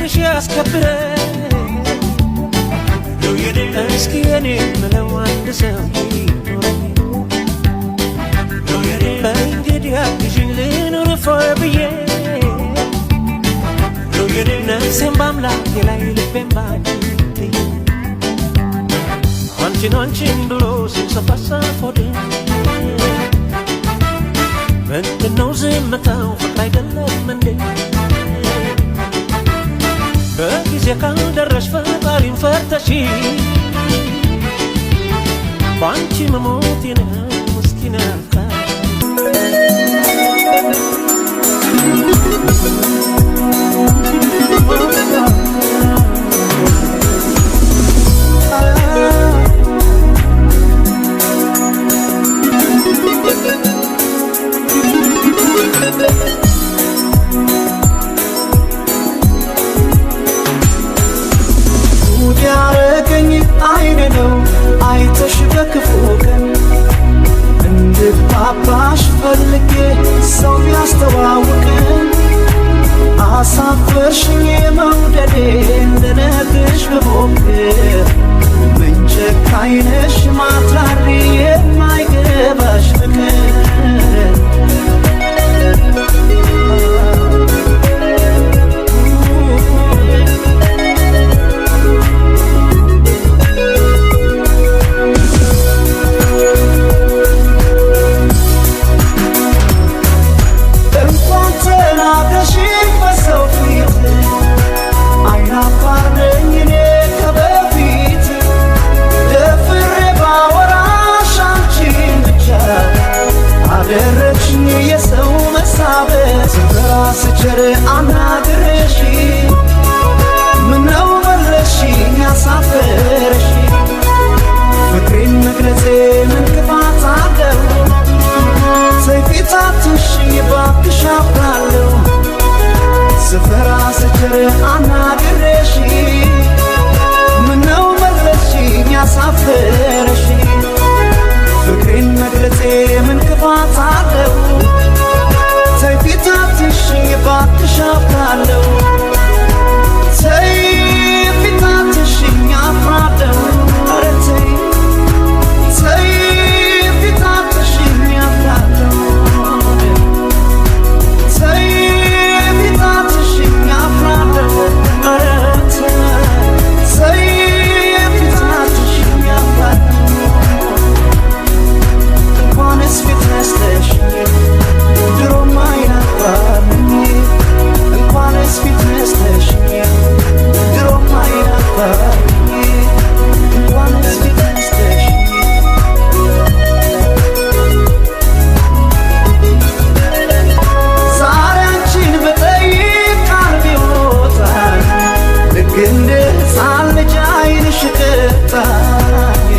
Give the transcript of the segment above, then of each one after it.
ፍቅርሽ ያስከብረኝ። እስኪ የኔ ምለው አንድ ሰው ይኖረኝ። በእንግዲህ አግዥኝ ልኑር እፎይ ብዬ፣ ነፍሴን በአምላኬ ላይ ልቤን ባንቺ ጥዬ። አንቺን አንቺን ብሎ ሲንሰፋሰፍ ሆዴ፣ ምንድነው ዝምታው? ፍቅር አይደለም እንዴ? በጊዜ ካልደረሽ ፈጣሪን ፈርተሽ፣ በአንቺ መሞቴ ነው እስኪነካ። ጉድ ያረገኝ አይን ነው አይተሽ በክፉ ቀን፣ እንድግባባሽ ፈልጌ ሰው ቢያስተዋውቅን፣ አሳፈርሽኝ መውደዴ ልነግርሽ ብሞክር፣ ምን ጨካኝ ነሽ ማትራሪ የማይገባሽ ፍቅር። እንኳን ተናግረሽ በሰው ፊት፣ አይናፋር ነኝ እኔ ከበፊት፣ ደፍሬ ባወራሽ አንቺን ብቻ አደረግሽኝ የሰው መሳበት። ስፈራ ስቸር አናግሬሽ፣ ምነው መለስሽኝ አሳፈረሽ? ፍቅሬን መግለጼ ምን ክፋት አለው? ሰይፊት አትሽኝ እባክሽ አፍራለሁ። ስፈራ ስቸር አናግሬሽ፣ ምነው መለስሽኝ አሳፈረሽ? ፍቅሬን መግለጼ ምን ክፋት አለው? ሰይፊት አትሽኝ እባክሽ አፍራለሁ። ተይ ፊት አትሽኝ አፍራለሁ። ኧረ ተይ ተይ ፊት አትሽኝ አፍራለሁ። ተይ ፊት አትሽኝ አፍራለሁ። ኧረ ተይ ተይ ፊት አትሽኝ አፍራለሁ። እንኳንስ ፊት ነስተሽኝ ድሮም አይናፋር ነኝ። እንኳንስ ፊት ነስተሽኝ ድሮም አይናፋር ነኝ። እንኳንስ ፊት ነስተሽኝ። ዛሬ አንቺን ብጠይቅ ቃል ቢወጣኝ፣ ልክ እንደ ሕፃን ልጅ ዓይንሽ ቀጣኝ።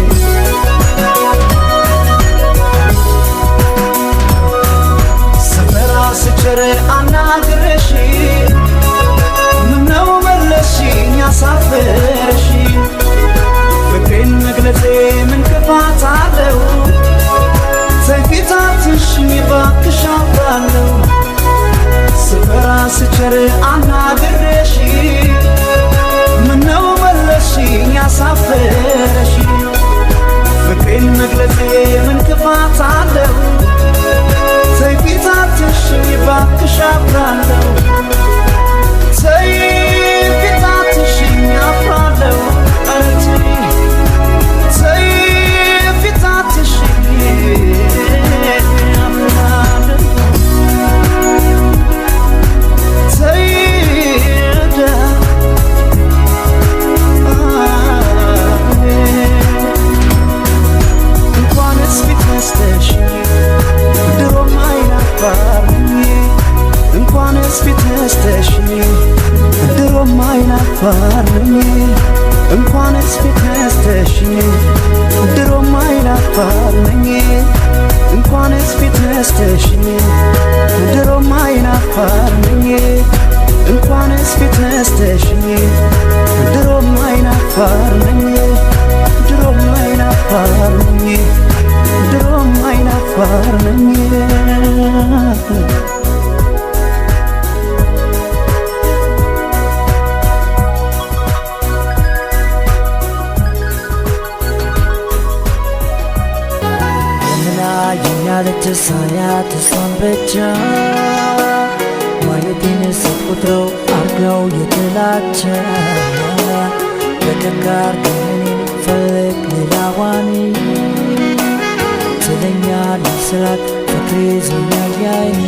ስፈራ ስቸር አናግሬሽ፣ ምነው መለስሽኝ አሳፈረሽ? ፍቅሬን መግለጼ ምን ክፋት አለው? ተይ ፊት አትሽኝ እባክሽ አፍራለሁ። ስፈራ ስቸር አናግሬሽ፣ ምነው መለስሽኝ አሳፈረሽ? ፍቅሬን መግለጼ ምን ክፋት አለው? ተይ ፊት አትሽኝ እባክሽ አፍራለሁ። ተይ ፊት አትሽኝ አፍራለሁ። ኧረ ተይ ተይ ፊት አትሽኝ አፍራለሁ። ተይ እንኳንስ ፊት ነስተሽኝ ድሮም አይናፋር ነኝ። እንኳንስ ፊት ነስተሽኝ ድሮም አይናፋር ነኝ። እንኳንስ ፊት ነስተሽኝ ድሮም አይናፋር ነኝ። እንኳንስ ፊት ነስተሽኝ ድሮም አይናፋር ነኝ። እንኳንስ ፊት ነስተሽኝ ድሮም አይናፋር ነኝ። ድሮም አይናፋር ነኝ። ድሮም አይናፋር ነኝ። ታየኛለች ሳያት እሷን ብቻ ማየቴን ስትቆጥረው አርገው የጥላቻ በቀጋር እኔን ፈልግ ሌላዋን ትለኛለች ስላት ፍቅሬ ይዞኛል ያይኔ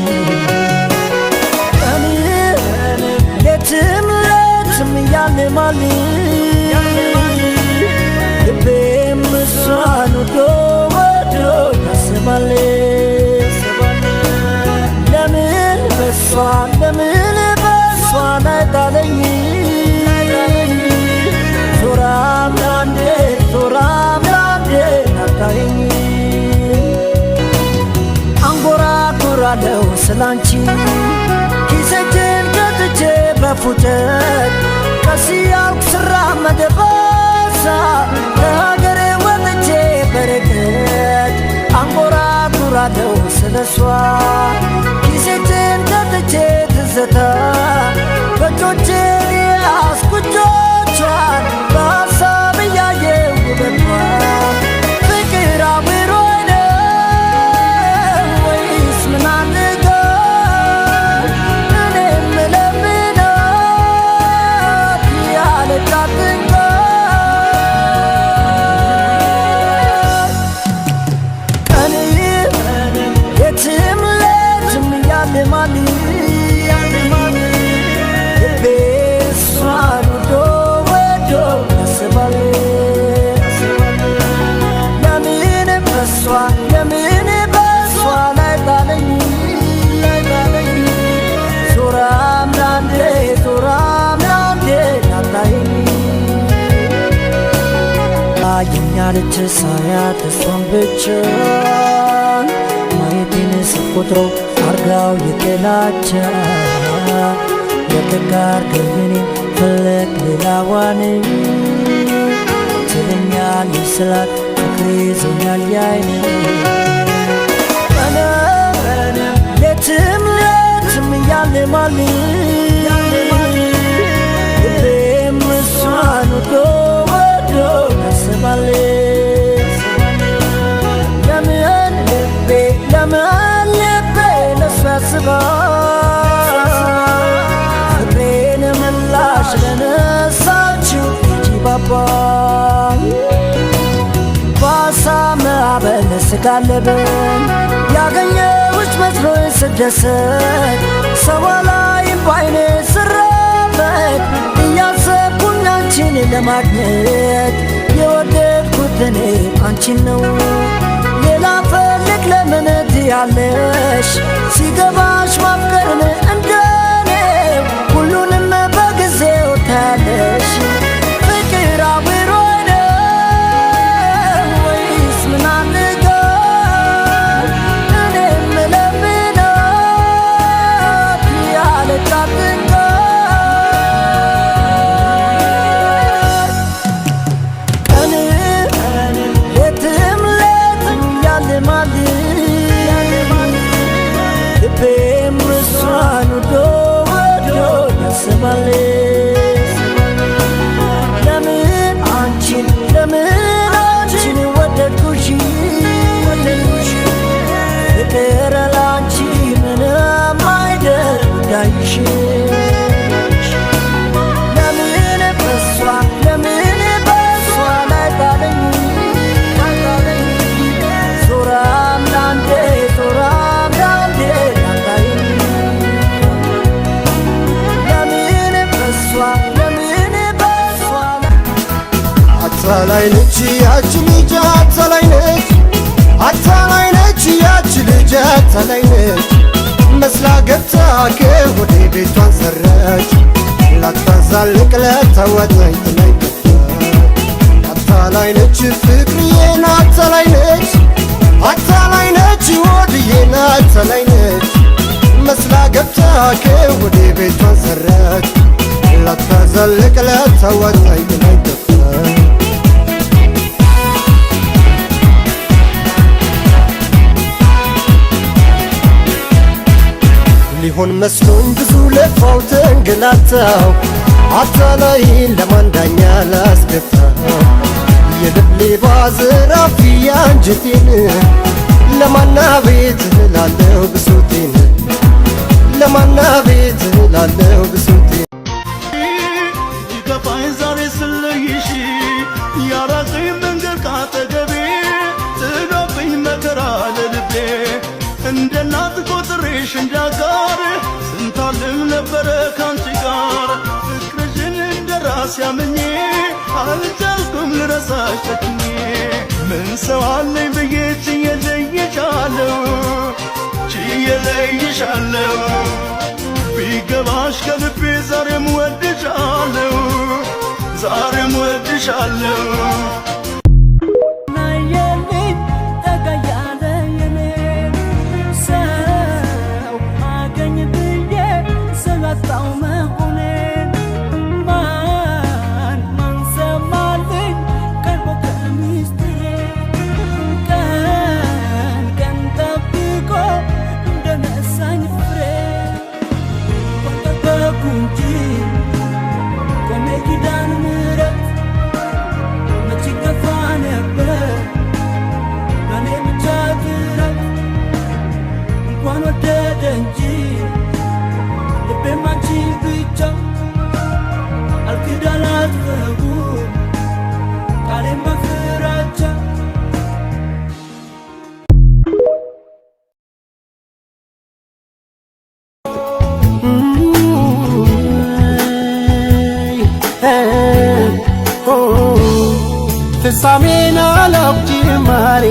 ሌትም ሌትም ያልማል ልቤም እሷን ወዶ ወዶ ያስባል። ለምን በሷ ለምን በሷ ላይ ጣለኝ ዞራም ላንዴ ዞራም ላንዴ አታየኝ አንጎራጉራለሁ ስላንቺ ኪሴን ከትቼ በፉጨት ቀስ እያልኩ ስራመድ በሳቅ ከሀገሬ ወጥቼ በርቀት አንጎራጉራለሁ ስለሷ ኪሴን ከትቼ ትዝታ በእጆቼ ያዝኩት እጆቿን በሀሳብ እያየሁ ውበቷን ፍቅር አብሮኝ ነው ወይስ ምን አድርገው እኔም እለምናት ያለች አትንቀር ቀን የትም ሌትም ያልማል ልቤ እሷን ወዶ ወዶ ያስባል። ለምን በሷ ለምን በሷ ላይ ጣለኝ ዞራም ላንዴ ዞራም ላንዴ አታየኝ ታየኛለች ሳያት እሷን ብቻ ማየቴን ስትቆጥረው አርጋው የጥላቻ የቀጋር እኔን ፈለግ ሌላዋን ትለኛለች ስላት ፍቅሬ ይዞኛል ያይኔ ሌትም ሌትም ያልማል ልቤም እሷን ወዶ ወዶ ያስባል። ለምን ልቤ ለምን ልቤ ለእሷ ያስባል ፍቅሬን ምላሽ ለነሳችው ጂባባ ባሳ ማዕበል ስጋልብን ያገኘሁሽ መስሎኝ ስደሰት ሰው አላይም ባይኔ ስራመድ እያሰብኩኝ አንቺን ለማግኘት የወደድኩት እኔ አንቺን ነው ሌላ ፈልግ ለምን ትያለሽ ሲገባሽ ማፍቀርን እንደኔ ሁሉንም በጊዜው ታያለሽ ፍቅር አብሮኝ ነው ወይስ ምን አድርገው እኔም እለምናት ያለች አትንቀር ቀን ሌትም ሌትም ያልማል ልቤም እሷን ወዶ ወዶ ያስባል። ለምን አንቺን ለምን አንቺን ወደድኩሽ ፍቅር ላንቺ ምንም አይደል ጉዳይሽ ለምን በሷ ለምን በሷ ላይ ጣለኝ ዞራም ላንዴ ዞራም ላንዴ አታየኝ ለምን በሷ ለምን በሷ አታላይ ነች ያች ልጅ አታላይ ነች አታላይ ነች ያች ልጅ አታላይ ነች መስላ ገብታ ከሆዴ ቤቷን ሰራች ላታዛልቅ ለታዋጣኝ ጥላኝ ጠፋች። አታላይ ነች ፍቅርዬን አታላይ ነች አታላይ ነች ወድዬን አታላይ ነች መስላ ገብታ ከሆዴ ቤቷን ሰራች ላታዛልቅ ለታዋጣኝ ጥላኝ ጠፋች። ሊሆን መስሎኝ ብዙ ለፋው ተንገላታው አታላይ ለማን ዳኛ ላስገፋው የልብ ሌባ ዘራፊ አንጀቴን ለማን ለማና ቤት እላለሁ ብሶቴን፣ ለማና ቤት እላለሁ ብሶቴን። ይከፋኝ ዛሬ ስለይሽ፣ ያራቀኝ መንገድ ካጠገቤ፣ ጥሎብኝ መከራ ለልቤ። እንደ እናት ቆጥሬሽ እንዳጋር ስንታልም ነበረ ካንቺ ጋር። ፍቅርሽን እንደ ራሴ አምኜ አልቻልኩም ልረሳሽ ጨክኜ። ምን ሰው አለኝ ብዬ ችዬ ለይሻለሁ፣ ችዬ ለይሻለሁ። ቢገባሽ ከልቤ ዛሬም ወድሻለሁ፣ ዛሬም ወድሻለሁ። ናየልኝ ጠጋ ያለ የኔን ሰው አገኝ ብዬ ሰው ያጣው መሆኔን ማን ማን ሰማልኝ ቀርቦ ከሚስጥሬ፣ ቀን ቀን ጠብቆ እንደነሳኝ ፍሬ። ባልጠበኩ እንጂ ቆሜ ኪዳን ምሕረት መች ይገፋ ነበር በእኔ ብቻ ጥረት። እንኳን ወደደ እንጂ ልቤም አንቺን ብቻ አልክድ አላጥፈውም ቃሌን በፍራቻ። ፍጻሜን አላውቅ ጅማሬ።